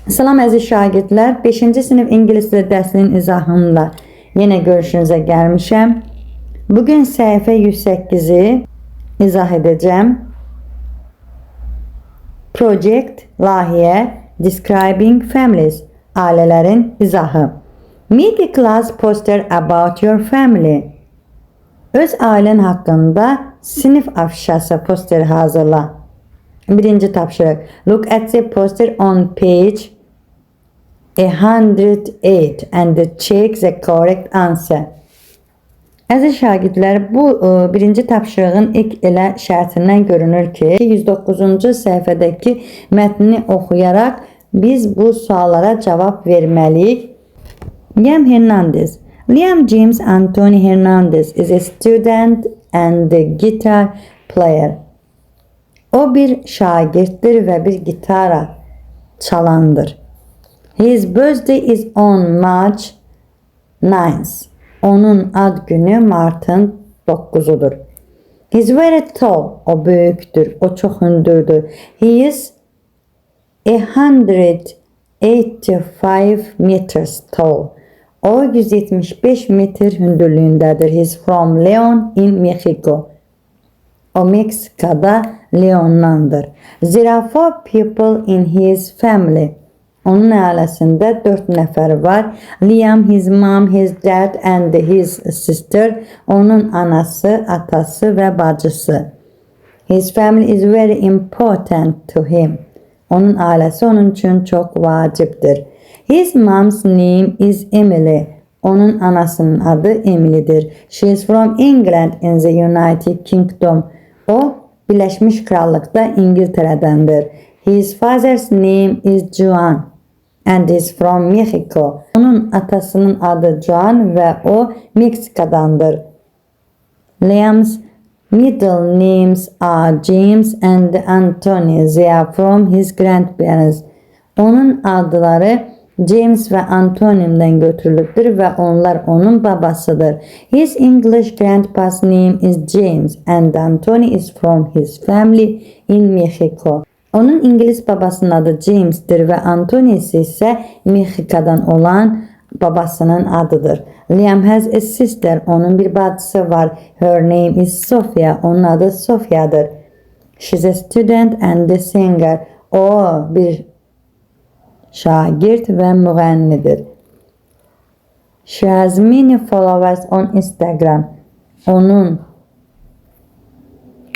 Salam əziz şagirdlər, 5-ci sinif ingilis dili dərsinin izahında yenə görüşünüzə gəlmişəm. Bugün səhifə 108-i izah edəcəm. Project, layihə, Describing Families, ailələrin izahı. Make a class poster about your family. Öz ailən haqqında sinif afişası posteri hazırla. Birinci tapşırıq. Look at the poster on page 108 and check the correct answer. Əziz şagirdlər, bu birinci tapşırığın ilk elə şərtindən görünür ki, 109-cu səhifədəki mətni oxuyaraq biz bu suallara cavab verməliyik. Liam Hernandez. Liam James Anthony Hernandez is a student and a guitar player. O bir şagirddir və bir gitara çalandır. His birthday is on March 9th. Onun ad günü Martın 9-udur. He's very tall. O böyükdür. O çox hündürdür. He is 185 meters tall. O 175 metr hündürlüyündədir. He's from Leon in Mexico. O Meksikada Leondandır. There are four people in his family. Onun ailəsində dörd nəfər var. Liam, his mom, his dad and his sister. Onun anası, atası və bacısı. His family is very important to him. Onun ailəsi onun üçün çox vacibdir. His mom's name is Emily. Onun anasının adı Emily'dir. She is from England in the United Kingdom. O Birləşmiş Krallıqda İngiltərədəndir. His father's name is Juan and is from Mexico. Onun atasının adı Juan və o Meksikadandır. Liam's middle names are James and Anthony. They are from his grandparents. Onun adları James və Anthony'dən götürülübdür və onlar onun babasıdır. His English grandpa's name is James and Anthony is from his family in Mexico. Onun İngilis babasının adı James'dir və Anthony isə Mexikadan olan babasının adıdır. Liam has a sister. Onun bir bacısı var. Her name is Sophia. Onun adı Sophia'dır. She's a student and a singer. O bir şagird və müğənnidir. She has many followers on Instagram. Onun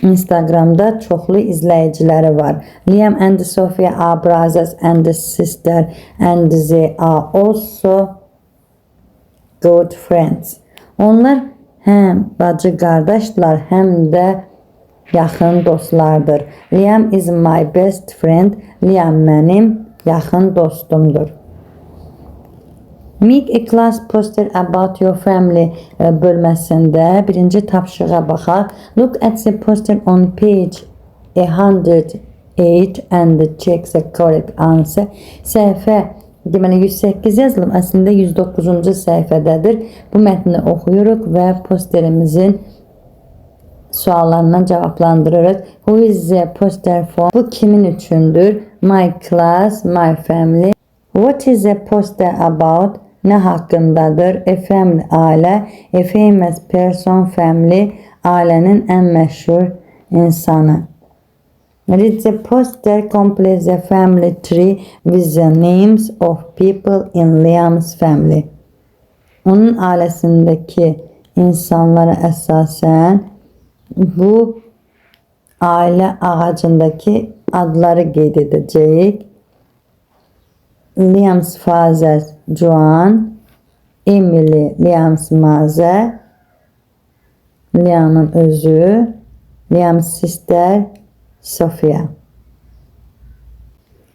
Instagramda çoxlu izləyiciləri var. Liam and Sophia are brothers and sister and they are also good friends. Onlar həm bacı qardaşlar, həm də yaxın dostlardır. Liam is my best friend. Liam mənim yaxın dostumdur. Make a class poster about your family bölməsində birinci tapşırığa baxaq. Look at the poster on page 108 and check the correct answer. Səhifə deməli 108 yazılıb, əslində 109-cu səhifədədir. Bu mətni oxuyuruq və posterimizin suallarına cavablandırırıq. Who is the poster for? Bu kimin üçündür? My class, my family. What is the poster about? Nə haqqındadır? A family, ailə. A famous person, family, ailənin ən məşhur insanı. Read the poster, complete the family tree with the names of people in Liam's family. Onun ailəsindəki insanlara əsasən bu ailə ağacındakı adları qeyd edəcəyik. Liam's father Joan, Emily Liam's mother, Liam'ın özü, Liam's sister Sophia.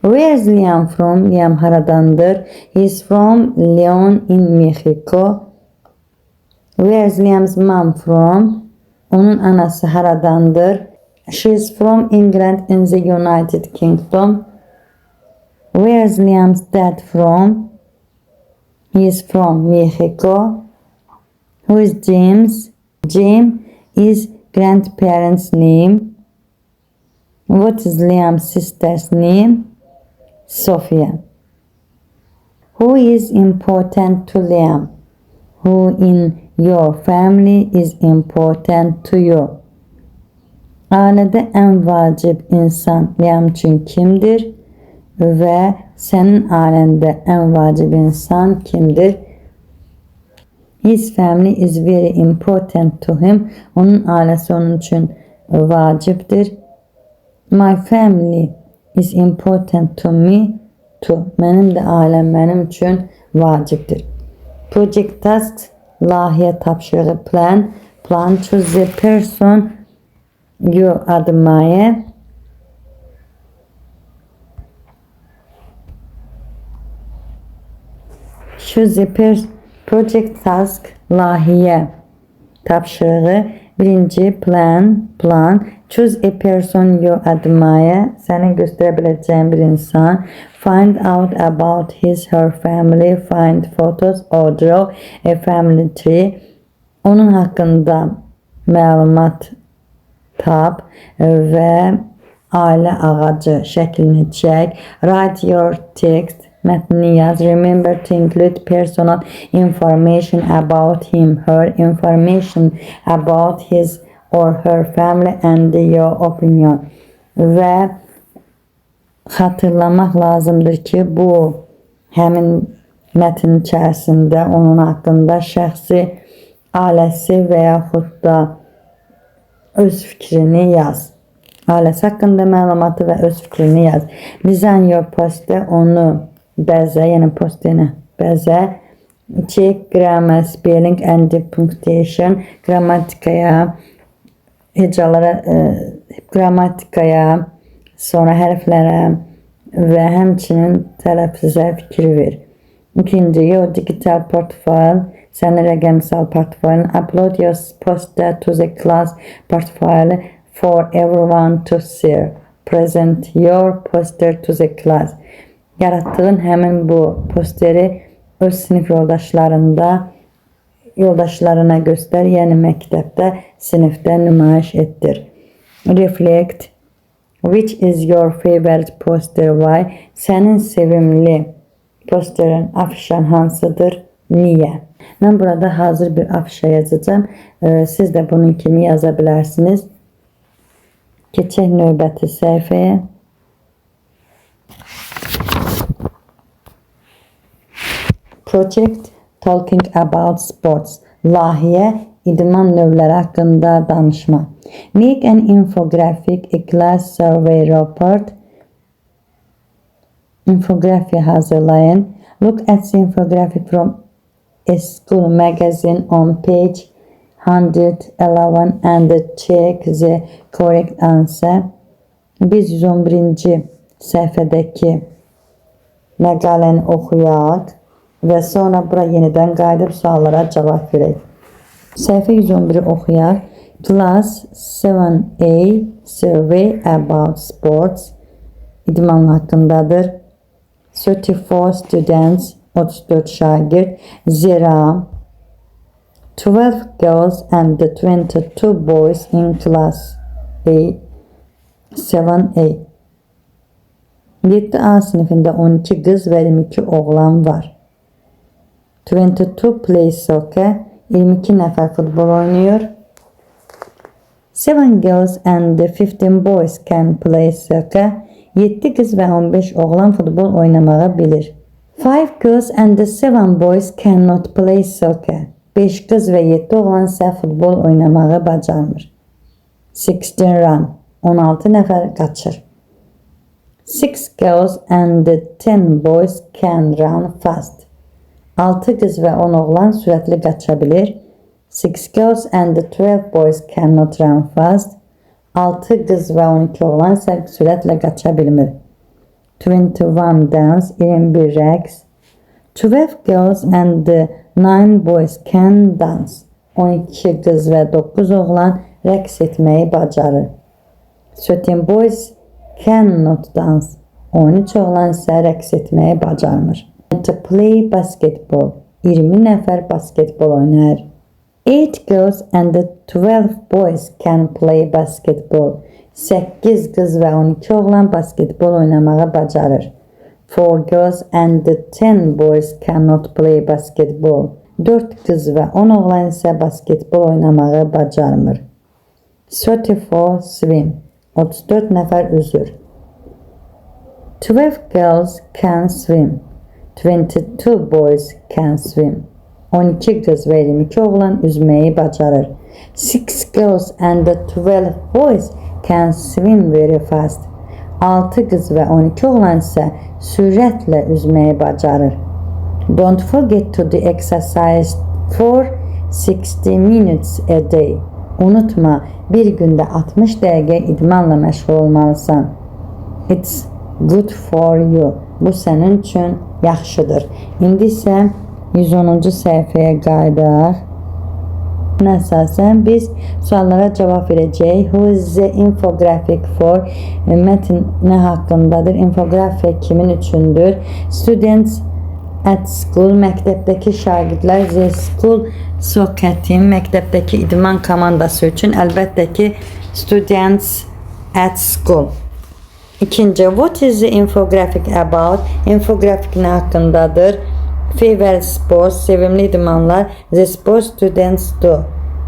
Where is Liam from? Liam haradandır? He's from Leon in Mexico. Where is Liam's mom from? Onun anası haradandır? She's from England in the United Kingdom. Where is Liam's dad from? He is from Mexico. Who is James? James is grandparents' name. What is Liam's sister's name? Sophia. Who is important to Liam? Who in your family is important to you? Ailədə ən vacib insan Liam üçün kimdir? Və sənin ailəndə ən vacib insan kimdir? His family is very important to him. Onun ailəsi onun üçün vacibdir. My family is important to me too. Mənim də ailəm mənim üçün vacibdir. Project tasks, layihə tapşırığı, plan. Plan, choose the person you admire. Choose the person. Project task, layihə tapşırığı. Birinci plan, plan. Choose a person you admire. Səni göstərə biləcəyin bir insan. Find out about his, her family. Find photos or draw a family tree. Onun haqqında məlumat tap və ailə ağacı şəklini çək. Write your text. Mətnini yaz. Remember to include personal information about him, her, information about his or her family and your opinion. Və xatırlamaq lazımdır ki, bu həmin mətn içərisində onun haqqında şəxsi, ailəsi və yaxud da öz fikrini yaz. Ailəsi haqqında məlumatı və öz fikrini yaz. Design your poster, onu bəzə, yəni posterini bəzə. Check grammar, spelling and punctuation. Qrammatikaya, hecalara, qrammatikaya, sonra hərflərə və həmçinin tələffüzə fikir ver. İkinci, your digital portfolio, sənin rəqəmsal portfolio. Upload your poster to the class portfolio for everyone to see. Present your poster to the class. Yaratdığın həmin bu posteri öz sinif yoldaşlarına göstər, yəni məktəbdə, sinifdə nümayiş etdir. Reflect. Which is your favorite poster? Why? Sənin sevimli posterin, afişan hansıdır? Niyə? Mən burada hazır bir afişa yazacağım. Siz də bunun kimi yaza bilərsiniz. Keçək növbəti səhifəyə. Project Talking About Sports. Layihə idman növləri haqqında danışma. Make an infographic, a class survey report. İnfografiya hazırlayın. Look at the infographic from a school magazine on page 111 and check the correct answer. Biz 111-ci səhifədəki məqaləni oxuyaq və sonra bura yenidən qayıdıb suallara cavab verək. Səhifə 111-i oxuyaq. Class 7A Survey about Sports idman haqqındadır. 34 students, 34 şagird. There are 12 girls and 22 boys in class A 7A. 7A sinifində 12 qız və 22 oğlan var. 22 play soccer, 22 nəfər futbol oynayır. 7 girls and 15 boys can play soccer. 7 qız və 15 oğlan futbol oynamağı bilir. 5 girls and 7 boys cannot play soccer. 5 qız və 7 oğlan isə futbol oynamağı bacarmır. 16 run. 16 nəfər qaçır. 6 girls and 10 boys can run fast. 6 qız və 10 oğlan sürətli qaça bilir. 6 girls and 12 boys cannot run fast. 6 qız və 12 oğlan isə sürətlə qaça bilmir. 21 dance, 21 rəqs. 12 girls and 9 boys can dance. 12 qız və 9 oğlan rəqs etməyi bacarır. 13 boys cannot dance. 13 oğlan isə rəqs etməyi bacarmır. To play basketball. 20 nəfər basketbol oynayır. 8 girls and 12 boys can play basketball. 8 qız və 12 oğlan basketbol oynamağı bacarır. 4 girls and 10 boys cannot play basketball. 4 qız və 10 oğlan isə basketbol oynamağı bacarmır. 34 swim. 34 nəfər üzür. 12 girls can swim. 22 boys can swim. 12 qız və 22 oğlan üzməyi bacarır. 6 girls and 12 boys can swim very fast. 6 qız və 12 oğlan isə sürətlə üzməyi bacarır. Don't forget to do exercise for 60 minutes a day. Unutma, bir gündə 60 dəqiqə idmanla məşğul olmalısan. It's good for you. Bu sənin üçün yaxşıdır. İndi isə 110-cu səhifəyə qayıdaq. Buna əsasən biz suallara cavab verəcəyik. Who is the infographic for? Mətn nə haqqındadır? İnfoqrafiya kimin üçündür? Students at school, məktəbdəki şagirdlər, the school soccer team, məktəbdəki idman komandası üçün əlbəttə ki, students at school. İkinci, what is the infographic about? İnfoqrafik nə haqqındadır? Favorite sports, sevimli idmanlar, the sport students do.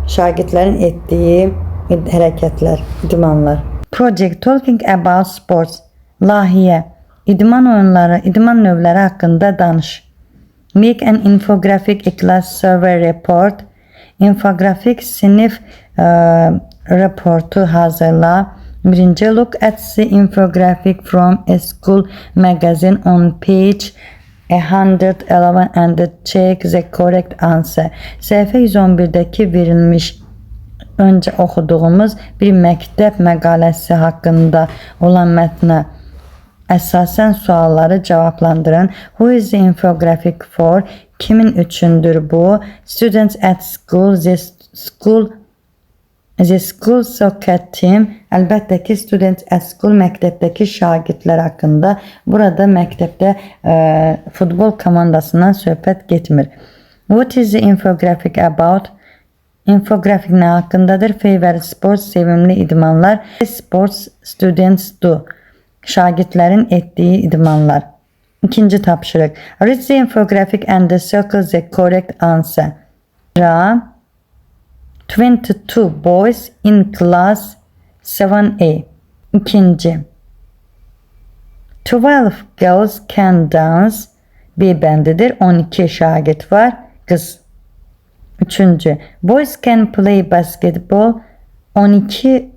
Şagirdlərin etdiyi hərəkətlər, idmanlar. Project talking about sports. Layihə, idman oyunları, idman növləri haqqında danış. Make an infographic a class survey report. İnfoqrafik sinif raportu hazırla. Birinci, look at the infographic from a school magazine on page 111 and check the correct answer. Səhifə 111-dəki verilmiş öncə oxuduğumuz bir məktəb məqaləsi haqqında olan mətnə əsasən sualları cavablandırın. Who is the infographic for? Kimin üçündür bu? Students at school, the school soccer team. Əlbəttə ki, students at school məktəbdəki şagirdlər haqqında. Burada məktəbdə futbol komandasından söhbət getmir. What is the infographic about? İnfoqrafik nə haqqındadır? Favorite sports, sevimli idmanlar. Sports students do. Şagirdlərin etdiyi idmanlar. İkinci tapşırıq. Read the infographic and circle the correct answer. Ra 22 boys in class 7A. İkinci. 12 girls can dance. B bəndidir. 12 şagird var. Qız. Üçüncü. Boys can play basketball. 12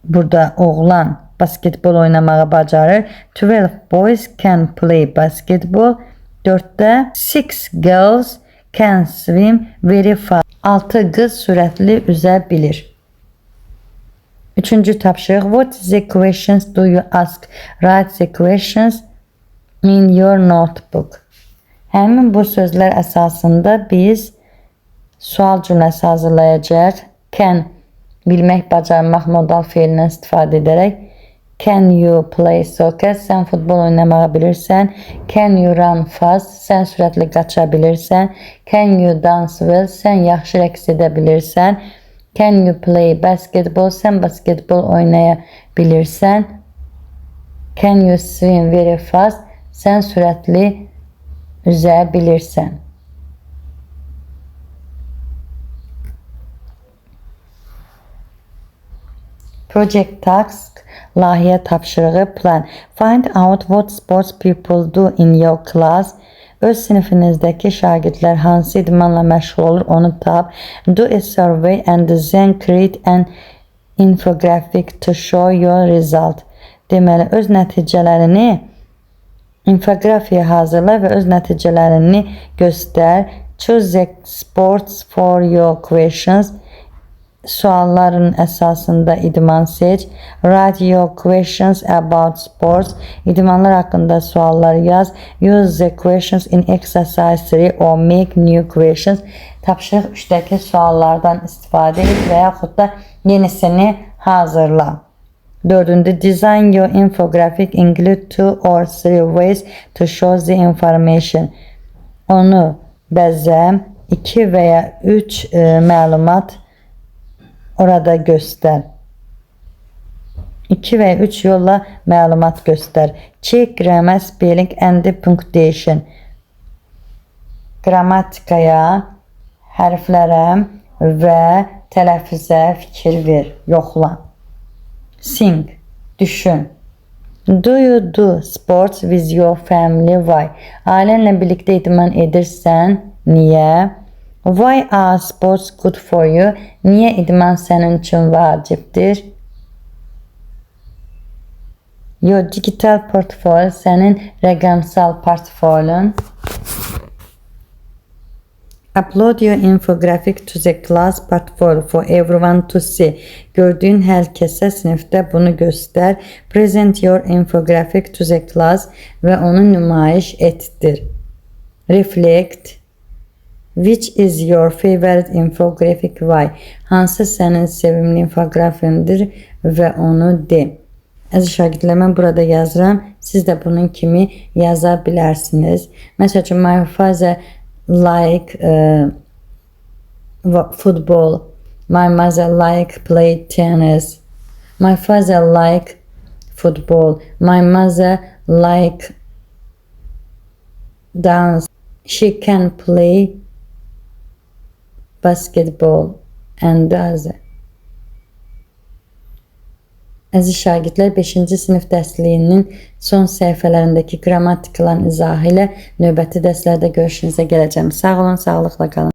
burada oğlan basketbol oynamağı bacarır. 12 boys can play basketball. Dörddə 6 girls can swim very fast. 6 qız sürətli üzə bilir. Üçüncü tapşırıq. What the questions do you ask? Write the questions in your notebook. Həmin bu sözlər əsasında biz sual cümləsi hazırlayacağıq. Can bilmək, bacarmaq modal feilindən istifadə edərək. Can you play soccer? Sən futbol oynamağı bilirsən. Can you run fast? Sən sürətli qaça bilirsən. Can you dance well? Sən yaxşı rəqs edə bilirsən. Can you play basketball? Sən basketbol oynaya bilirsən. Can you swim very fast? Sən sürətli üzə bilirsən. Project task, layihə tapşırığı, plan. Find out what sports people do in your class. Öz sinifinizdəki şagirdlər hansı idmanla məşğul olur, onu tap. Do a survey and then create an infographic to show your result. Deməli, öz nəticələrini infoqrafiya hazırla və öz nəticələrini göstər. Choose the sports for your questions. Sualların əsasında idman seç. Write your questions about sports. İdmanlar haqqında suallar yaz. Use the questions in exercise 3 or make new questions. Tapşırıq 3-dəki suallardan istifadə et və yaxud da yenisini hazırla. Dördüncü, design your infographic. Include two or three ways to show the information. Onu bəzə, 2 və ya 3 məlumat orada göstər. 2 və 3 yolla məlumat göstər. Check grammar, spelling and punctuation. Qrammatikaya, hərflərə və tələffüzə fikir ver, yoxla. Think, düşün. Do you do sports with your family? Why? Ailənlə birlikdə idman edirsən? Niyə? Why are sports good for you? Niyə idman sənin üçün vacibdir? Your digital portfolio, sənin rəqəmsal portfolyon. Upload your infographic to the class portfolio for everyone to see. Gördüyün hər kəsə sinifdə bunu göstər. Present your infographic to the class və onu nümayiş etdir. Reflect. Which is your favorite infographic? Why? Hansı sənin sevimli infoqrafindir və onu de. Əziz şagirdlər, mən burada yazıram. Siz də bunun kimi yaza bilərsiniz. Məsəl üçün, my father like football. My mother like play tennis. My father like football. My mother like dance. She can play basketball and does. Əziz şagirdlər, 5-ci sinif dərsliyinin son səhifələrindəki qrammatikaların izahı ilə növbəti dərslərdə görüşünüzə gələcəm. Sağ olun, sağlıqla qalın.